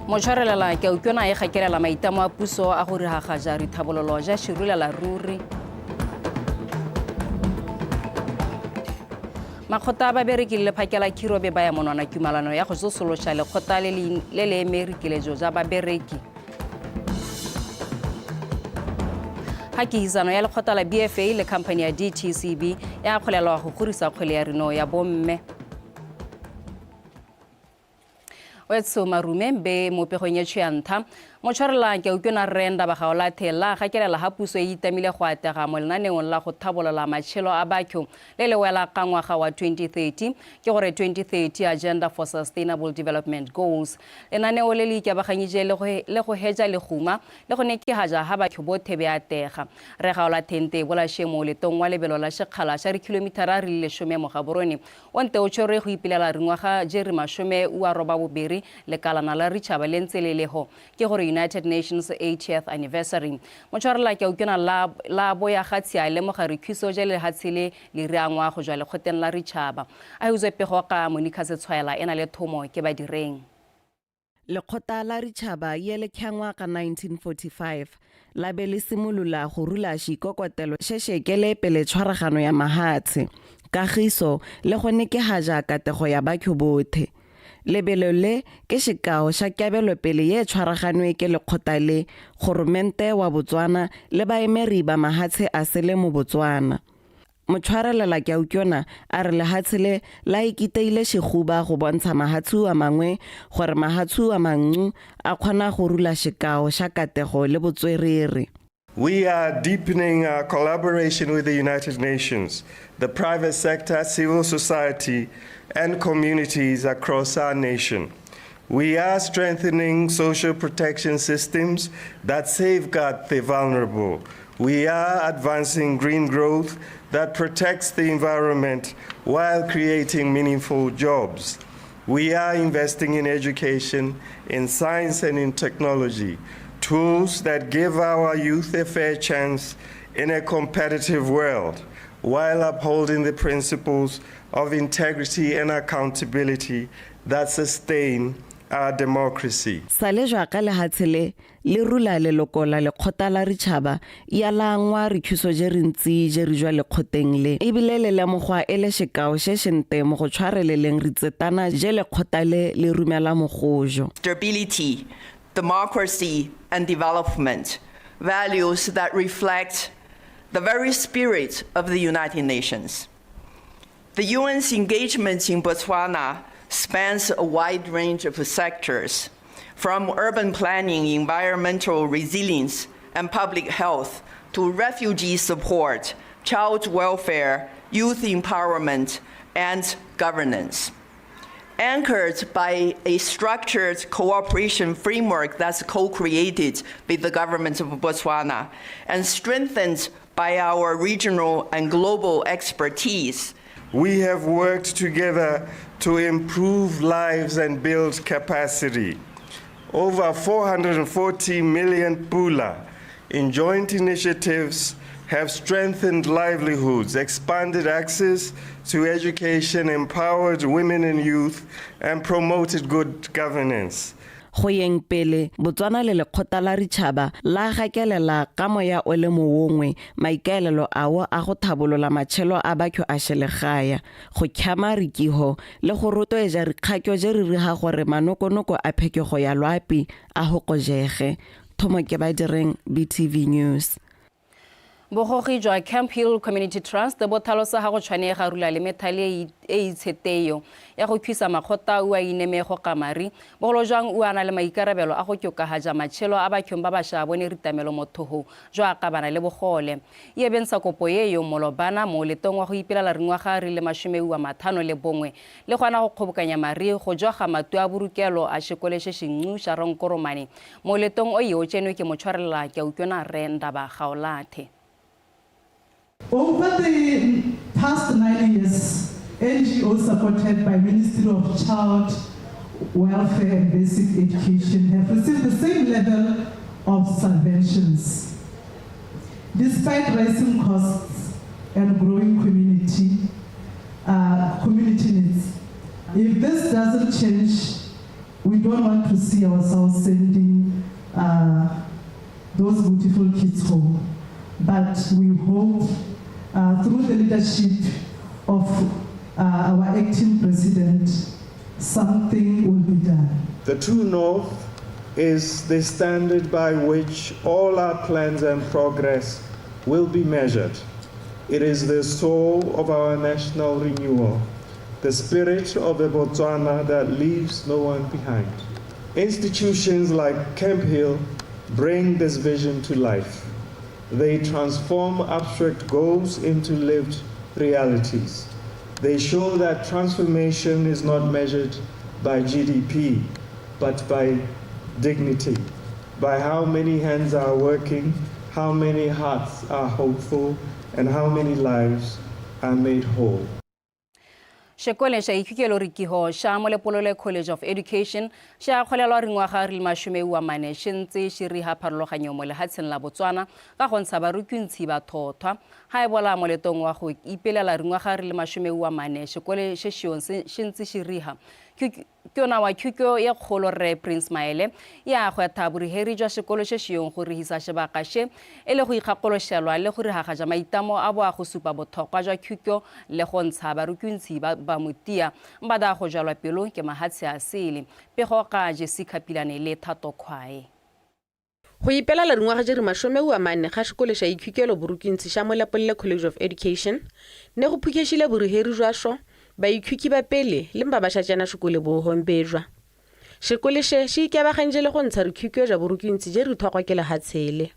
Motshwarelela ke utlwana e gakelela maitamo a puso a go rihagaja rithabololo ja širulela ruri. Makgotla a babereki le lephakela khirobe ba ya monwana tumalano ya go tsosološa lekgotla le le eme rikiletso ja babereki. Ga kehisano ya lekgotla la BFA le company ya DTCB ya kgolelwa go gorisa kgwele ya rino ya bomme. Wetso marume be mo pegong ya tšho ya ntha motshwarelang ke utlwe na rre Ndaba Gaolathe la gakelela ha puso e itamile go atega mo lenaneong la go thabolola matshelo a batho le le wela ka ngwaga wa 2030, ke gore 2030 Agenda for Sustainable Development Goals. Lenaneo le le ikabaganyitše le go heja leguma le go nekehaja ha batho bothe be atega. Rre Gaolathe nte bola shemo letong wa lebelo la sekgala ša dikilomithara re le 10 mo Gaborone. O nte o tshwerwe go ipelela ringwaga je re 82 lekalana la ritšhaba le ntse le leho, ke gore United Nations 80th Anniversary. Motshwarela ke ukena la la boya ga tshia lemoga re khiso je lehatshe le le riangwa go jwa lekgoteng la ritšhaba. A huzwe pego ka Monica Setshwaela e na le thomo ke badireng. Lekgotla la Ditšhaba ye le tlhangwa ka 1945, la be le simolola go rula šikokotelo še šekele pele tshwaragano ya mahatshe, kagiso le go nekehaja katego ya batho bothe. Lebelo le ke šekao ša kabelopele ye tshwaraganwe ke lekgotla le, goromente wa Botswana le baemeri ba mahatshe a sele mo Botswana. Motshwarelela Keaukyona a re lehatshe le la ikiteile šeguba go bontsha mahatshu a mangwe gore mahatshu a mancu a kgona go rula šekao ša katego le botswerere. We are deepening our collaboration with the United Nations, the private sector, civil society, and communities across our nation. We are strengthening social protection systems that safeguard the vulnerable. We are advancing green growth that protects the environment while creating meaningful jobs. We are investing in education, in science, and in technology, tools that give our youth a fair chance in a competitive world while upholding the principles of integrity and accountability that sustain our democracy. Sa le jwa ka lehatshe le le rula leloko la lekgotla la ditšhaba ya langwa re thuso je re ntsi je re jwa lekgoteng le ebile le lemogwa e le sekao še šente mo go tshwareleleng ritsetana je lekgotla le le rumela mogojo. Stability, democracy, and development, values that reflect the very spirit of the United Nations. The UN's engagement in Botswana spans a wide range of sectors, from urban planning, environmental resilience, and public health to refugee support, child welfare, youth empowerment, and governance. Anchored by a structured cooperation framework that's co-created with the government of Botswana and strengthened by our regional and global expertise. We have worked together to improve lives and build capacity. Over 440 million pula in joint initiatives have strengthened livelihoods, expanded access to education, empowered women and youth, and promoted good governance. Go yeng pele Botswana le lekgotla la ditšhaba la gakelela ka moya o le mongwe maikaelelo ao a go thabolola matshelo a batho a šelegaya go tlhama rikiho le go rotloetsa dikgakyo je re riga gore manokonoko a phekego ya loapi a gokojege. Thomo ke ba direng, BTV News. Bogogi jwa Camp Hill Community Trust bo tlhalosa ga go tshwanega rula le methale e itsheteyo ya go thusa makgotla ua ineme go kamari bogolo jwang ua na le maikarabelo a go kyokahaja matshelo a bathong ba basha bone ritamelo mothoho jwa kabana le bogole. E bentsha kopo e yo molobana mo letong wa go ipelela ringwaga re le 51 le gona go kgobokanya mari go jwa ga matu a borukelo a sekole se sengwe sa Ronkoromane. Mo letong o yo tsenwe ke motshwarela ke utlwana re Ndaba Gaolathe. Over the past 9 years, NGOs supported by Ministry of Child Welfare and Basic Education have received the same level of subventions. Despite rising costs and growing community needs. If this doesn't change, We don't want to see ourselves sending those beautiful kids home. But we hope through the leadership of our acting president, something will be done. The true north is the standard by which all our plans and progress will be measured. It is the soul of our national renewal, the spirit of the Botswana that leaves no one behind. Institutions like Camphill bring this vision to life. They transform abstract goals into lived realities. They show that transformation is not measured by GDP, but by dignity, by how many hands are working, how many hearts are hopeful, and how many lives are made whole. Sekole sa ikhukelo re kiho sha Molepolole College of Education sha kgolelwa ringwaga re le 14 she ntse she riha pharologanyo mo lehatsheng la Botswana ka go ntsha barukuntshi ba thothwa. Ha e bola moletong wa go ipelela ringwaga re le 14 sekole she shiong she ntse she riha ke yona wa khukyo ye kgolo rre Prince Maele ya gwetha boriheri jwa sekolo she shiong go rihisa sebaka she e le go ikgakološelwa le go rihagatša maitamo a bo a go supa bothokwa jwa khukyo le go ntsha barukuntshi ba motia ba da go jalwa pelo ke mahatshe a sele. Pego ka Jessica Pilane le Thato Khwae. Go ipelela dingwaga tše di 14 ga sekolo sa ikhukelo borukuntshi sa Molepolole College of Education ne go phukešile boriheri jwa šo baikhuki ba pele le mba ba šatšana sekole bo hombejwa. Sekole she se ikebagantše le go ntsha dikhukyo ja borukuntshi tše di thwagwa ke lehatshele.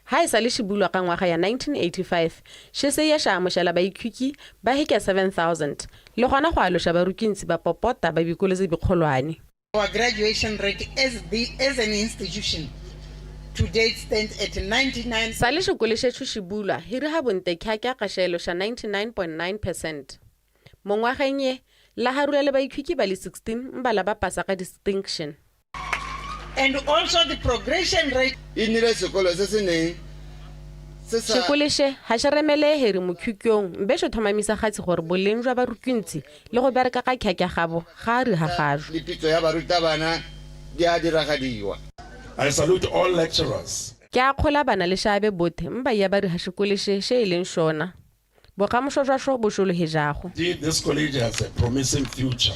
Ha e sa le šibulwa ka ngwaga ya 1985 she se ya ša amošela baikhuki ba heka 7000 le gona go aloša barukuntshi ba popota ba bikolo tse dikgolwane. Our graduation rate as an institution to date stands at 99. Sa le sekole she tšhošibulwa hiri ha bonte khyakya ka šelo ša 99.9%. Mongwageng ye la harula le baikhuki ba le 16 mbala ba pasa ka distinction. And also the progression rate. E nnile sekolo se se neng se sa Sekole she ha se remele heri mokhukyong mbe se thomamisa gatsi gore boleng jwa barukuntshi le go bereka ka khyakya gabo ga a rihagajwa. Le pitso ya barutabana di a diragadiwa. I salute all lecturers. Ke a kgola bana le shabe bothe mba ya ba riha sekole she she e leng shona. Bokamoso jwa sho bo sholohejago. Indeed, this college has a promising future.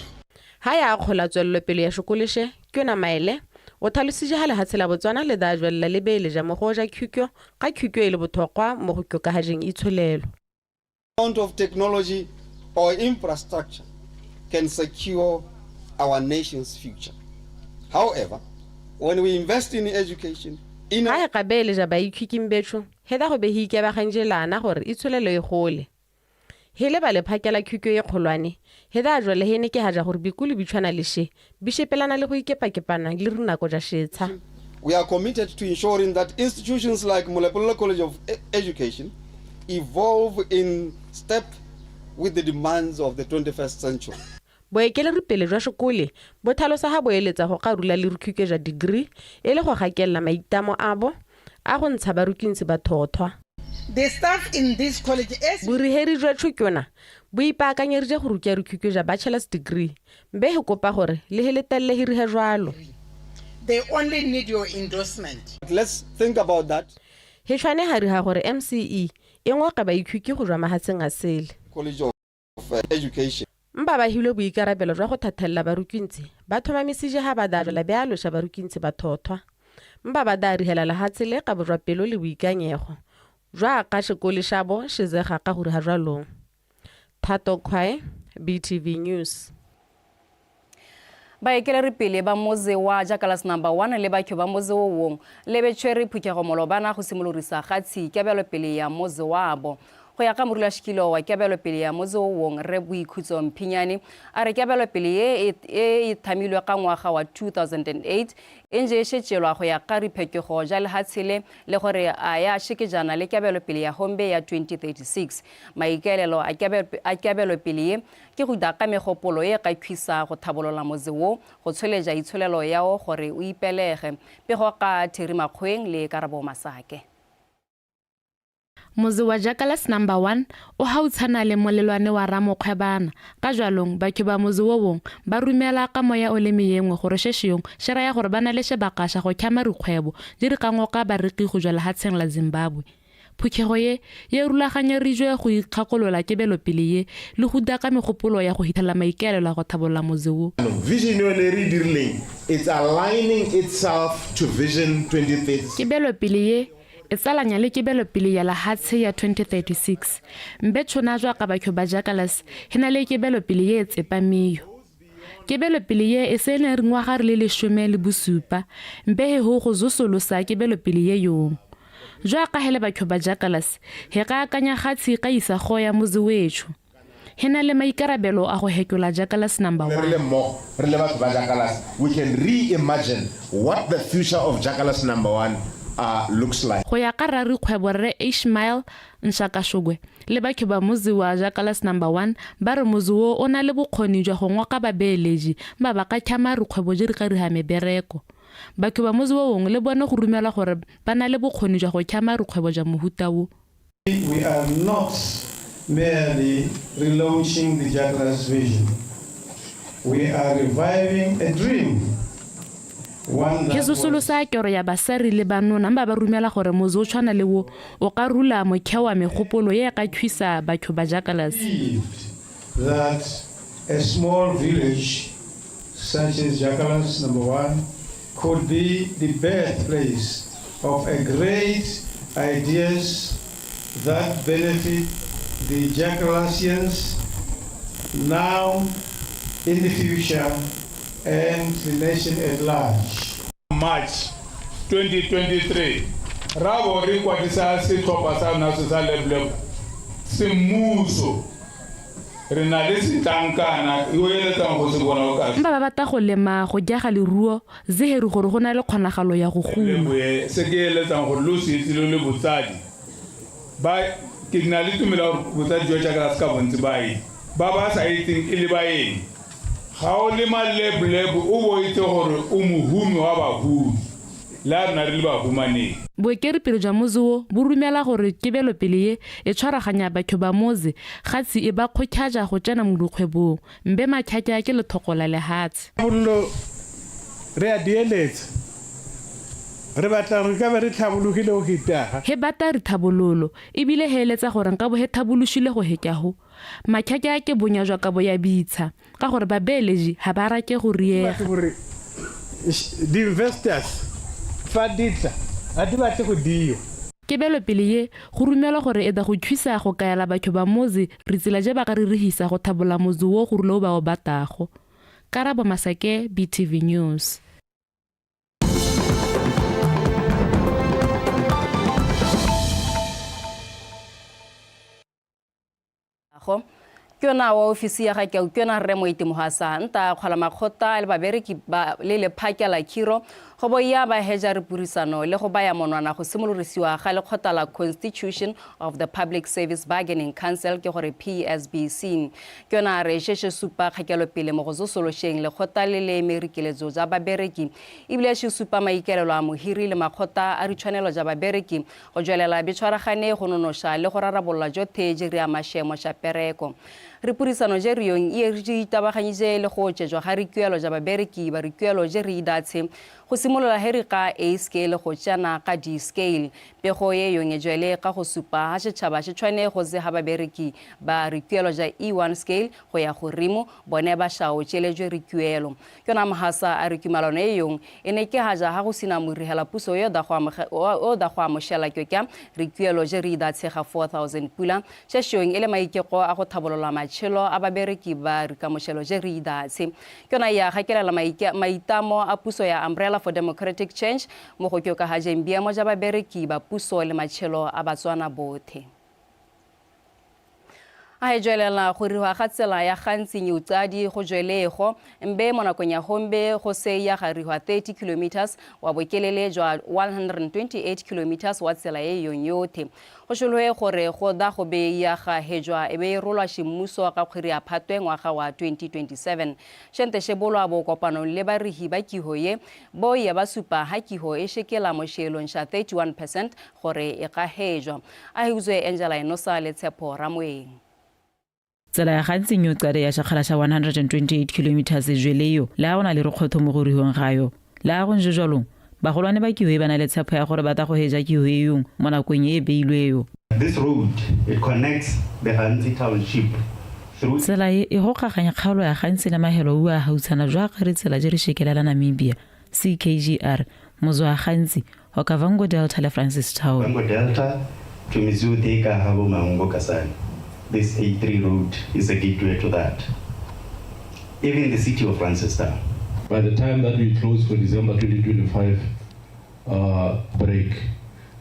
Ha ya kgola tswelelopele ya sekole she ke yona Maele o thalositše ha lehatshe la Botswana le da jwella le beeleja mo go ja khukyo ga khukyo e le bothokwa mo go kyokagajeng itsholelo. Amount of technology or infrastructure can secure our nation's future. However, when we invest in education, in Ha e ka beeleja baikhuking betsho, heda go be hi ikebagantše lana gore itsholelo e gole. Hele ba le phakela khukyo e kgolwane, heda jwale hene ke haja gore bikolo bi tshwana le she, bi shepelana le go ikepakepana le rinako ja shetsha. We are committed to ensuring that institutions like Molepolole College of Education evolve in step with the demands of the 21st century. Boekeleripele jwa sekole bo tlhalosa ha bo eletsa go ka rula le rukhukyo ja degree e le go gakella maitamo a bo a go ntsha barukuntshi ba thothwa. The staff in this college is Boriheri jwa tšhokona bo ipaakanyeditše go ruka rukhukyo ja bachelor's degree mbe he kopa gore le heletelle hirihe jwalo. They only need your endorsement. Let's think about that. He tshwane ha riha gore MCE e ngoka baikhuki go jwa mahatsheng a sele. College of Education. Mba ba hilwe boikarabelo jwa go thathella barukuntshi ba thomamisitše ha ba da jwala bjalo ša barukuntshi ba thothwa. Mba ba da rihela lehatshe le ka bojwa pelo le boikanyego jwa ka sekole sa bo shezega ka gore ha jwalong. Thato Khwae, BTV News. Baekeleripele ba motse wa Jackalas number 1 le batho ba motse o wong le betšhwere phuthego molobana go simolorisa ga tshikabelopele ya motse wa bo. Go ya ka morulašikilo wa kabelopele ya motse o wong Rre Boikhutso Mphinyane a re kabelopele ye e thamilwe ka ngwaga wa 2008 e ntse e šetšelwa go ya ka diphetogo ja lehatshe le gore a ya šekejana le kabelopele ya Hombe ya 2036. Maikaelelo a kabelopele ye ke go daka megopolo e ka khwisa go thabolola motse wo go tsholetša itsholelo yao gore o ipelege. Pego ka Theri Makgoeng le Karabo Masake. Motse wa Jackalas Number One o gautshana le molelwane wa Ramokgwebana, ka jwalong batho ba motse wo wong ba rumela ka moya o le meyengwe gore šešeyong še raya gore ba na le šebaka ša go hlama dikgwebo di re ka ngoka bareki go tšwa lehatsheng la Zimbabwe. Phuthego ye ye rulaganyerijwe go ikgakolola kebelopele ye le go daka megopolo ya go hithela maikaelelo a go thabolla motse wo. Vision yone e re e dirileng, it's aligning itself to Vision 2036. Kebelopele ye e tsalanya le kebelopele ya lehatshe ya 2036. Mbe tšhona jwa ka batho ba Jackalas he na le kebelopele ye e tsepamiyo. Kebelopele ye e se ne ringwaga re le leshome le bosupa, mbe he ho go zosolosa kebelopele ye yong. Jwa ka hele batho ba Jackalas he ka akanya gatshi ka isago ya motse wetsho. He na le maikarabelo a go hekola Jackalas Number Re le One. mmogo, re le batho ba Jackalas, we can re-imagine what the future of Jackalas Number One looks like. Go ya ka rarikgwebo Rre Ishmael Nshakashogwe le batho ba motse wa Jackalas Number One ba re motse wo o na le bokgoni jwa go ngoka babeeletši ba ba ka hlama dikgwebo tše di ka riha mebereko. Batho ba motse wo wongwe le bone go rumelwa gore ba na le bokgoni jwa go hlama dikgwebo tša mohuta wo. We are not merely relaunching the Jackalas vision. We are reviving a dream, one He that was zosolosa kero ya basari le banona ba ba rumela gore motse o tshwana le wo o ka rula mokheo wa megopolo ye e ka thusa batho ba Jackalas. believed that a small village such as Jackalas Number One could be the birthplace of a great ideas that benefit the Jackalasians now, in the future, and the nation at large. March 2023 ra bo re kwadisa setlhopha sa rona se sa Lebleb semmuso re na le setlankana o eletsang go se bona o ka Mba ba bata go lema go jaga leruo zeheru gore go na le kgonagalo ya go guma. Leboe se ke eletsang gore lo se itse lo le botsadi ba ke na le tumelo ya gore botsadi jwa Jackalas ka bontsi ba eng ba ba sa itseng e le ba eng ga o lema lebleb o bo itse gore o mohumi wa bahumi le a rena re le bahumanegi. Boekeripele jwa motse wo bo rumela gore kebelopele ye e tshwaraganya batho ba motse gatse e ba kgothatša go tsena mo dikgwebong mbe matlhaka ke lethoko la lehatshe. Tlhabololo re a di eletsa, re batla re ka be re tlhabologile go hetaga. He bata rithabololo ebile he eletsa gore nka bo he thabološile go hekago. Matlhaka ke bonya jwa kabo ya bitsha ka gore babeeletši ga ba rake go riega. Gore di-investors fa di tla ga di batle go diwa. Kebelopele ye go rumelwa gore e da go thusa go kaela batho ba motse re tsela je ba ka ririhisa go thabola motse wo gore lo ba o batago. Karabo Masake, BTV News. Go ke yona wa ofisi ya ga ke yona rre Moeti Mohasa nta kgola makgotla le babereki ba le lephakela la khiro go bo ya ba heja re purisano le go baya monwana go simolorisiwa ga lekgotla la Constitution of the Public Service Bargaining Council ke gore PSBC. Ke yona re sheshe supa kgakelopele mo go zosološeng lekgotla le le emerikeletso ja babereki ebile she supa maikelelo a mohiri le makgotla a ditshwanelo ja babereki go jwelela betshwaragane go nonoša le go rarabolola jothe je re a mašemo ša pereko. Re purisano je re yong e re itabaganyitse le go tšetšwa ga rikuelo ja babereki ba rikuelo je re idatshe go simolola he re ka A scale go tšana ka D scale. Pego ye yong e jwele ka go supa ha setšhaba se tshwane go ze ha babereki ba rikuelo ja E1 scale go ya godimo bone ba šao tšeletšwe rikuelo. Ke yona Mohasa a re tumalano e yong e ne ke haja ha go sena morihela puso yo da go amošela ke rikuelo je re idatshe ga 4000 pula šešong e le maikego a go thabolola matšhelo a babereki ba rikamošelo je re idatshe. Ke yona ya gakelela maitamo a puso ya Umbrella for Democratic Change mo go ke ka ha jeng boemo ja babereki ba puso le matšhelo a Batswana bothe. A e jwelela go riwa ga tsela ya Gantsi Nyeuqadi go jwelego mbe mo nakong ya gombe go se ya ga riwa 30 kilometers wa bokelele jwa 128 kilometers wa tsela e yong yothe. Go šoloe gore go da go be ya ga hejwa e be e rolwa šimmuso ka kgwedi ya Phatwe ngwaga wa 2027. Šente še bolwa bo kopanong le barihi ba kiho ye bo ya ba supa ha kiho e šekela mo šeelong ša 31% gore e ka hejwa. A heuzwe Angela Enosa le Tshepo Ramoeng. Tsela ya Gantsi New Qade ya sekgala sa 128 kilometers e jweleyo le a go na le rikgotho mo go rihong ga yo. Le a go nje jwalong, bagolwane ba kiho e ba na le tshepo ya gore ba ta go heja kiho eyong mo nakong e e beilweyo. This road, it connects the Gantsi township through. Tsela e e gokgaganya kgaolo ya Gantsi le mahelo ua a gautshana jwa ga ritsela je re shekela la Namibia, CKGR, motse wa Gantsi, Okavango Delta le Francistown. Okavango Delta to Metsio ka habo Maungo Kasane. This A3 road is a gateway to that. Even the city of Francistown. By the time that we close for December 2025 break,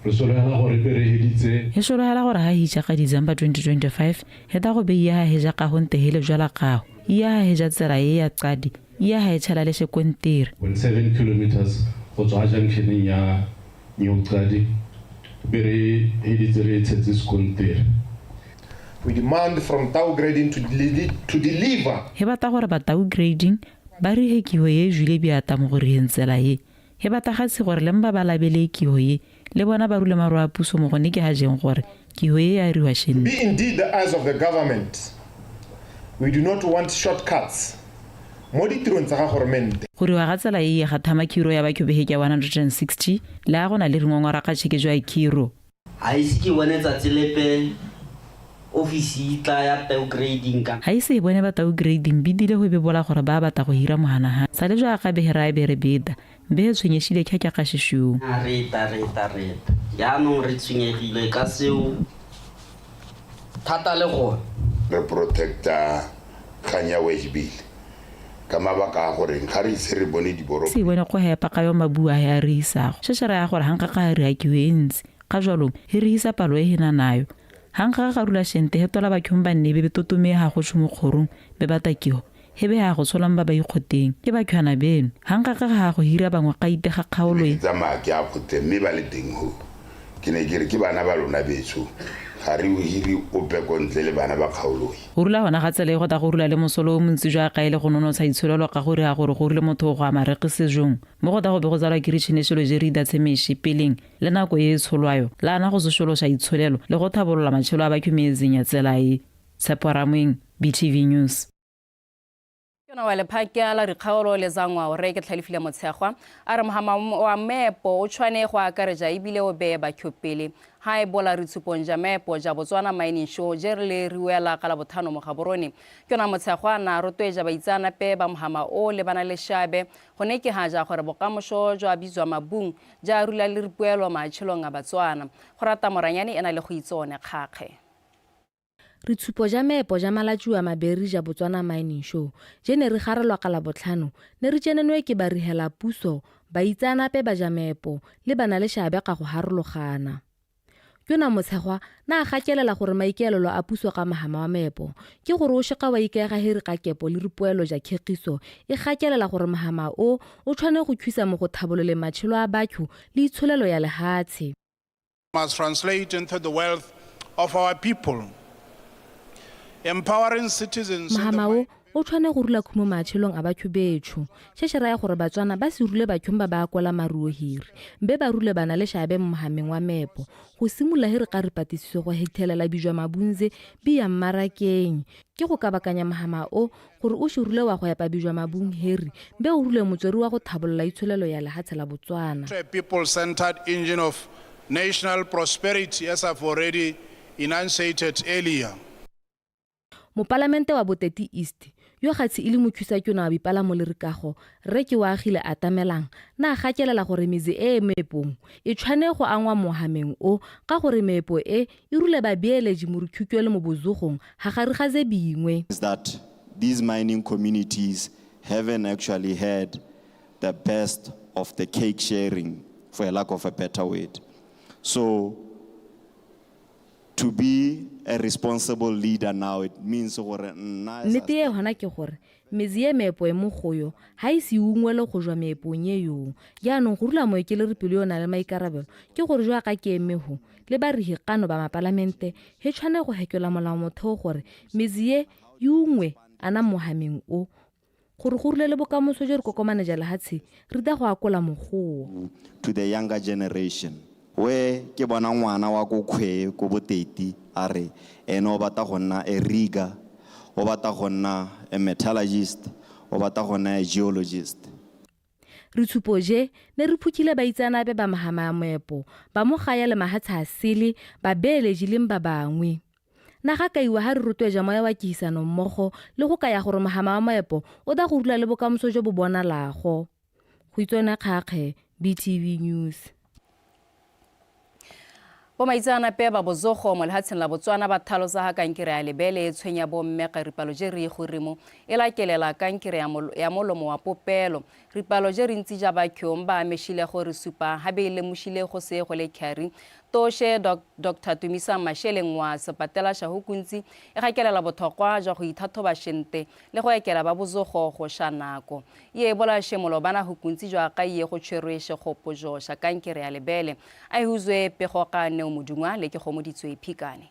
re sologela gore be re heditse. He sologela gore ha hitša ka December 2025 he ta go be iya ha heja ka go ntehele jwala kago iya ha heja tsela ye ya qadi iya ha e tšhela le sekontere. 0.7 kilometers go tswa junctioneng ya New Qadi be re heditse re tshetse sekontere. We demand from Tau Grading to deliver. He batla gore ba Tau Grading ba rihe kiho ye jule biata mo go riheng tsela ye. He batla gatse gore le mba ba labele kiho ye le bona ba rule maro a puso mo gone ke ha jeng gore kiho ye ya riwa shenne. Be indeed the eyes of the government. We do not want shortcuts. Mo ditirong tsa ga goromente. Go riwa ga tsela ye ga thama khiro ya batho behe ke 160 le a gona le ringongora ga tšheke jwa khiro. Ha ise ke bone tsatsi lepe office e tla ya Tau Grading ka. Ha ise e bone ba Tau Grading bidile go be bola gore ba batla go hira mohana ha. Sale jwa ga behe ra be re beta. Be tshwenyeshile kha ka shishung. A reta reta reta. Jaanong re tshwenyegile ka seo thata le gone. Re protecta kgang ya wage bill. Ka mabaka a gore ga re ise re bone diboro. Se bone go hepa ka yo mabua ya re isago. Sheshe ra ya gore hanka ka re a ke e ntsi. Ka jwalo he re isa palo e hena nayo. Hanka ga rula shente he tola bakhong ba nne be totome ha go tshumo kgorong be batakiho. He be ha go tsholang ba ba ikgoteng ke ba khana beno. Hanka ka ga go hira bangwe ga itega kgaolo e. Tsamaya ke a kgote mme ba le teng ho. Ke ne ke re ke bana ba lona betsho. Ga re o hire ope ko ntle le bana ba kgaolo e. Go rula hona ga tsela e go ta go rula le mosolo o montsi jwa ka ile go nonotsha itsholelo ka gore a gore go rile motho go ama rekisejong. Mo go ta go be go tsalwa ke ritšhenešelo je re idatshemeshe peleng le nako e e tsholwayo la ana go sošološa itsholelo le go thabolola matshelo a batho metseng ya tsela e. Tshepo Ramoeng, BTV News. Ke yona wa lephakela la dikgaolo le za ngwao re ke tlhalefile Motshegwa a re mohama wa meepo o tshwane go akaretša ebile o beye batho pele. Ha e bola re tshupong ja meepo ja Botswana Mining Show je re le ruela ka labothano mo Gaborone. Ke yona Motshegwa na rotloetša baitseanape ba mohama o le bana le seabe gone ke ha ja gore bokamoso jwa bitswa mabung ja rula le ripoelo matshelong a Batswana. Go rata moranyane e na le go itse one kgakge. Re tshupo ja meepo ja malatsi a mabedi ja Botswana Mining Show je ne re garelwa ka labotlhano ne re tsenenwe ke ba rihela puso baitseanape ba ja meepo le bana le seabe ka go harologana. Ke yona Motshegwa na a gakelela gore maikaelelo a puso ka mohama wa meepo ke gore o sheka wa ikaega heri ka kepo le ripoelo ja khekiso e gakelela gore mohama o o tshwane go thusa mo go thabololeng matshelo a batho le itsholelo ya lehatshe. Must translate into the wealth of our people. Empowering citizens in the Mohama o o tshwane go rula khumo matshelong a batho betsho. Sheshe ra ya gore Batswana ba se rule bathong ba ba kwala maruo hiri mbe ba rule bana le seabe mo mohameng wa meepo go simolola he re ka re patlisiso go hethelela bijwa mabunze bi ya mmarakeng ke go kabakanya mohama o gore o se rule wa go epa bijwa mabung heri mbe o rule motswedi wa go thabolola itsholelo ya lehatshe la Botswana. A people-centered engine of national prosperity, as I've already enunciated earlier. Mopalamente wa Boteti East yo gatse e le mothusa ke yona wa bipalamo le rikago rre ke wa agile Atamelang na gakelela gore metse e e meepong e tshwane go angwa mohameng o ka gore meepo e e rule babeeletši moruthukyo le mo bozogong ga gare ga tse dingwe. Is that these mining communities haven't actually had the best of the cake sharing, for a lack of a better word. So To be a responsible leader now, it means gore nna as a Nnete e hona ke gore metse ye meepo e mo go yo ga e se ungwele go jwa meepong e yoo. Jaanong go rula moeteledipele yo o nang le maikarabelo ke gore jaaka ke eme ho le barihikano ba mapalamente he tshwane go hekelwa molaomotheo gore metse ye e ungwe ana mohameng o gore go rule le bokamoso jo re kokomane ja lehatshe re ta go akola mogoo. To the younger generation, we ke bona ngwana wa ko Khwee ko Boteti a re ene o batla go nna a rigger, o batla go nna a metallurgist, o batla go nna a geologist. Re tshupo je ne re phuthile baitseanape ba mahama ya moepo ba mo gae le mahatshe a sele ba beeletši leng ba bangwe. Naga kaiwa ha re rotloetša moya wa kihisano mmogo le go kaya gore mohama wa moepo o ta go rula le bokamoso jo bo bonalago. Go itsone Kgakge, BTV News. Bomaitseanape ba botsogo mo lehatsheng la Botswana ba tlhalosa ha kankere ya lebele e tshwenya bomme ka ripalo je re godimo e lakelela kankere ya molomo wa popelo. Ripalo je re ntsi ja bakyong ba amešile gore supa ha be e lemošile go se go le carry. Toshe Doctor Tumisa Masheleng wa sepatela sha Hukuntsi e gakelela botlhokwa jwa go ithathoba shente le go ekela ba botsogo go sha nako. Ye bola shemolo bana Hukuntsi jwa ka ye go tshwerwe shegopo jo sha kankere ya lebele. A e huzwe pego ka Neo Modungwa le ke gomoditswe Phikane.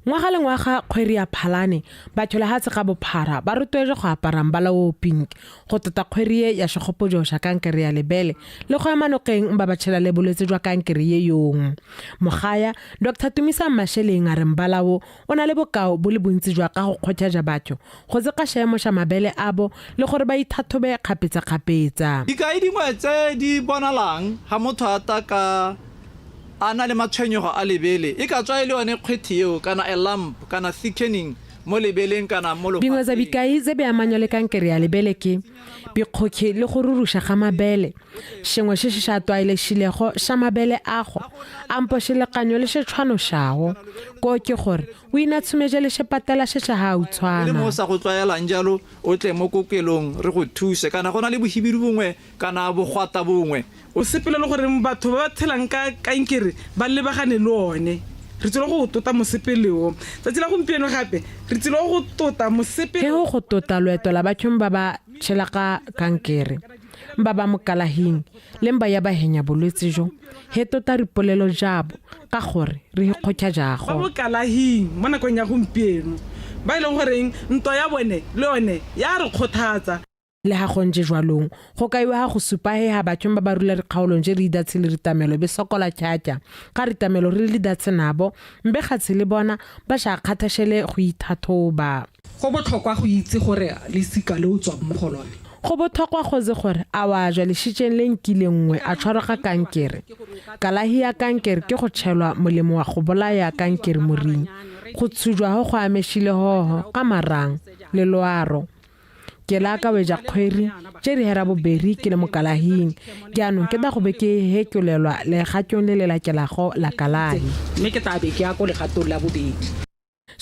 Ngwaga le ngwaga kgwedi ya Phalane batho lehatshe ga bophara ba rotloetswa go apara mmala o pink go tota kgwedi e ya segopotso sa kankere ya lebele le go ema nokeng ba ba tshela le bolwetse jwa kankere ye yong. Mogaya Dr Tumisa Masheleng a re mbala o o na le bokao bo le bontsi jwa ka go kgothatsa batho go tseka seemo sa mabele abo le gore ba ithathobe kgapetsa-kgapetsa. Dikai dingwe tse di bonalang ga motho a ta ka a na le matshwenyego a lebele e ka tswa e le yone kgwethi eo kana a lump kana thickening mo lebeleng kana mo Dingwe tsa lofateng. dikai tse di amanyang le kankere ya lebele ke bikgokhe le go ruruša ga mabele, sengwe se se sa tlwaelegilego sa mabele ago ampo selekanyo le setshwano šago ko ke gore o inatshomeje le sepatela se se ga o tshwana. Le mo sa go tlwaelang jalo o tle mo kokelong re go thuse kana go na le bohibidu bongwe kana bogwata bongwe. O sepele le gore batho ba ba tshelang ka kankere ba lebagane le one. Re tsile go tota mosepele o. Tsatsi la gompieno gape re tsile go tota mosepele. He go tota loeto la bathong ba ba tshela ka kankere, ba ba mo kalahing le mba ya ba henya bolwetse jo. He tota dipolelo jabo ka gore re ikgotha jago. Ba mo kalahing mo nakong ya gompieno ba e leng goreng ntwa ya bone le yone ya re kgothatsa. Le ha go ntse jwalong go kaiwa ha go supa he ha bathong ba ba rula dikgaolong tse re idatshe le ditamelo be sokola tjatja ka ditamelo re le didatshe nabo mbe gatse le bona ba sa kgathashele go ithathoba. Go botlhokwa go itse gore lesika le o tswang mo go lone. Go botlhokwa go ze gore a wa jwa lešitšeng le nkile nngwe a tshwarwa ka kankere. Kalahi ya kankere ke go tšhelwa molemo wa go bolaya kankere moring, go tshujwa ho go amešile hoho ka marang le loaro. Ke la ka wetša kgwedi tše di hera bobedi ke le mo kalahing. Jaanong ke tla go be ke hekolelwa legatong le le latelago la kalahi. Mme ke tla be ke ya ko legatong la bobedi.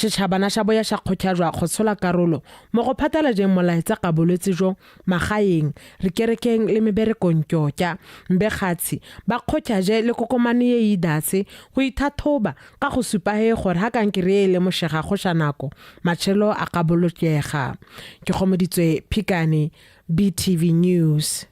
Setšhabana sa boya sa kgothatšwa go tshola karolo mo go phatlalatšeng molaetsa ka bolwetse jo magaeng, dikerekeng le meberekong tjotja. Mbe gatse ba kgothatše le kokomane ye e idatse go ithathoba ka go supa he gore ha kankere e lemošega go ša nako matshelo a ka bolokega. Ke gomoditswe Phikane, BTV News.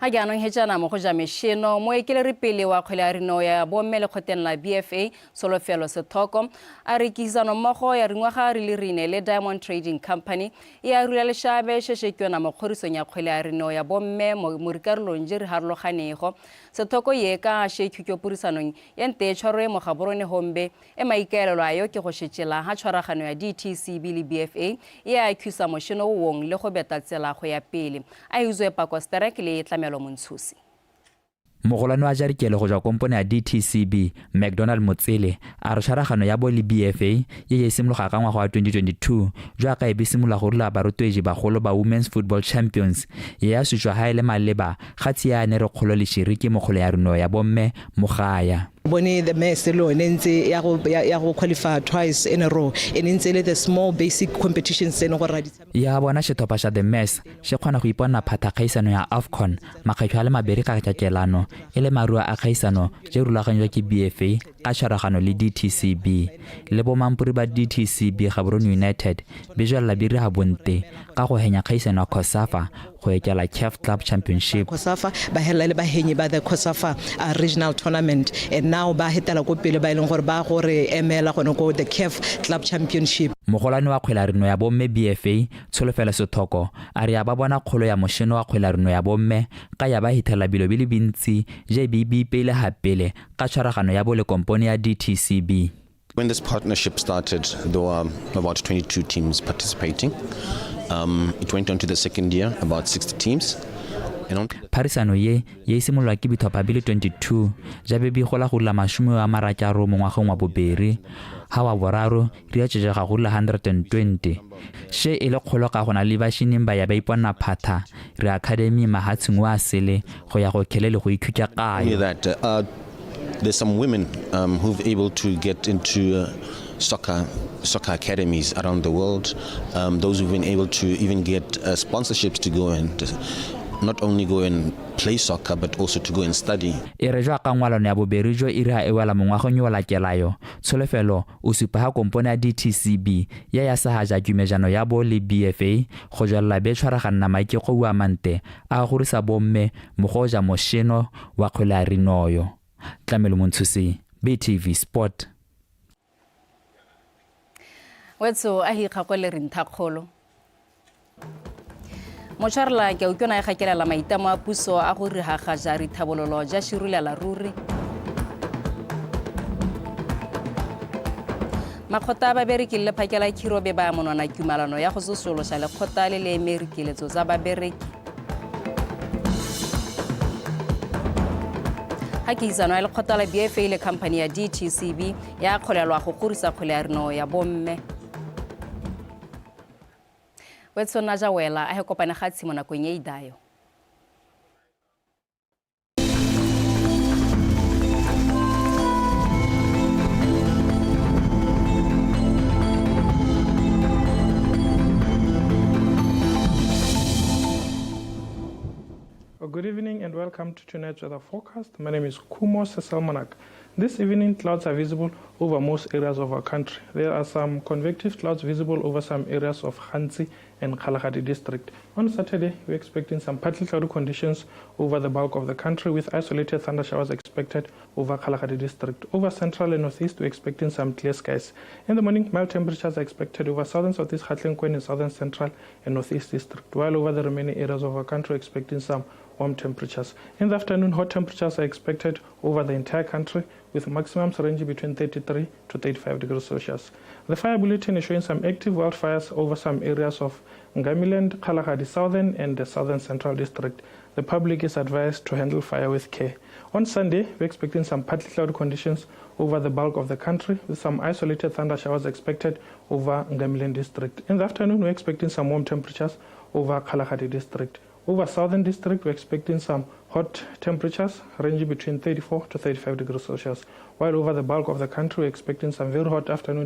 Ha jaanong he jaana mo go ja mešeno, moekeleri pele wa kgwele ya rinao ya bomme lekgoteng la BFA Tsholofelo Sethoko a re kihisano mmogo ya dingwaga re le rine le Diamond Trading Company e a rula lešabe sheshe ke yona mo kgorisong ya kgwele ya rinao ya bomme mo dikarolong tse di harologanego. Sethoko ye ka she khutšopurisanong ya nte e tshwarwe mo Gaborone Hombe e maikaelelo a yo ke go šetšela ha tshwaragano ya DTCB le BFA e a thusa mošeno wong le go beta tsela go ya pele. A e utswe Pako Sterek le Tlamelo Montshusi. Mogolwane wa Jarikele go tswa kompone ya DTCB McDonald Motsele a re tshwaragano ya bo le BFA ye e simologa ka ngwaga wa 2022 jaaka e be simolola go rula barotloetsi bagolo ba Women's Football Champions ye ya sutswa ha e le maleba ga tsi ya ne re kgolo le shiriki mo kgolo ya rino ya bomme mo gae. Bone the mess le yone ntse ya go qualify twice in a row, e ne ntse le the small basic competitions tse e leng gore ra di Ya bona setlhopha sa The Mess se kgona go iponna phatha kgaisano ya AFCON makgetlho a le mabedi ka kakelano e le maruo a kgaisano je rulaganywa ke BFA ka tshwaragano le DTCB. Le bomampuri ba DTCB Gaborone United be jwelela be riha bonte ka go henya kgaisano ya COSAFA go ekela CAF Club Championship. COSAFA ba helela le bahenyi ba the COSAFA regional tournament, and now ba hetela ko pele ba e leng gore ba go re emela gone ko the CAF Club Championship. Mogolwane wa kgwelarino ya bomme BFA, Tsholofelo Sethoko, a re ya ba bona kgolo ya mošeno wa kgwelarino ya bomme ka ya ba hithela bilo bi le bintsi je bi bi ipeile ha pele ka tshwaragano ya bo le kompone ya DTCB. When this partnership started, there were about 22 teams participating. It went on to the second year, about 60 teams. Pharisano ye ye e simololwa ke bithopha bi le 22 ja be bi gola go rula mashome a marataro mo ngwageng wa boberi, ha wa boraro ri a tšejega go rula 120. She e le kgolo ka go na le bashining ba ya ba iponna phatha re academy mahatsheng wa sele go ya go khele le go ikhutša kayo. That, there's some women who've able to get into soccer academies around the world. Those who've been able to even get sponsorships to go and not only go and play soccer but also to go and study. E re jwa ka ngwalano ya bobedi jo e re e wela mongwageng yo lakelayo, Tsholofelo o supa ha kompone ya DTCB ya ya sahaja kumejano ya bo le BFA go jwella be tshwaraganna maikego ua mante a gorisa bomme mogoja mosheno wa kgwele ya rinoyo. Tlamelo Montshusi, BTV Sport. Wetso a hikgakwe le rinthakgolo. Motshwarela ke utlwa e gakelela maitamo a puso a go rihagaja rithabololo ja shirulela ruri. Makgotla a babereki le lephakela Khirobe ba monwana tumalano ya go tsosolosa lekgotla le le emerikeletso tsa babereki. Ha ke isano ya lekgotla la BFA le company ya DTCB ya kgolelwa go gorisa kgwele ya rino ya bomme. Wetsona ja wela a he kopane ga tshimo nakong e idayo. Good evening and welcome to tonight's weather forecast. My name is Kumo Seselmanak. This evening, clouds are visible over most areas of our country. There are some convective clouds visible over some areas of Ghanzi and Kgalagadi district. On Saturday, we're expecting some partly cloudy conditions over the bulk of the country, with isolated thunder showers expected over Kgalagadi district. Over central and northeast, we're expecting some clear skies. In the morning, mild temperatures are expected over southern, southeast, Kgatleng, and southern central and northeast district, while over the remaining areas of our country, we're expecting some warm temperatures. In the afternoon, hot temperatures are expected over the entire country, with maximums ranging between 33 to 35 degrees Celsius. The fire bulletin is showing some active wildfires over some areas of Ngamiland, Kgalagadi Southern and the Southern Central District. The public is advised to handle fire with care. On Sunday, we're expecting some partly cloudy conditions over the bulk of the country, with some isolated thunder showers expected over Ngamiland District. In the afternoon, we're expecting some warm temperatures over Kgalagadi District. Over Southern District, we're expecting some hot temperatures ranging between 34 to 35 degrees Celsius, while over the bulk of the country, we're expecting some very hot afternoon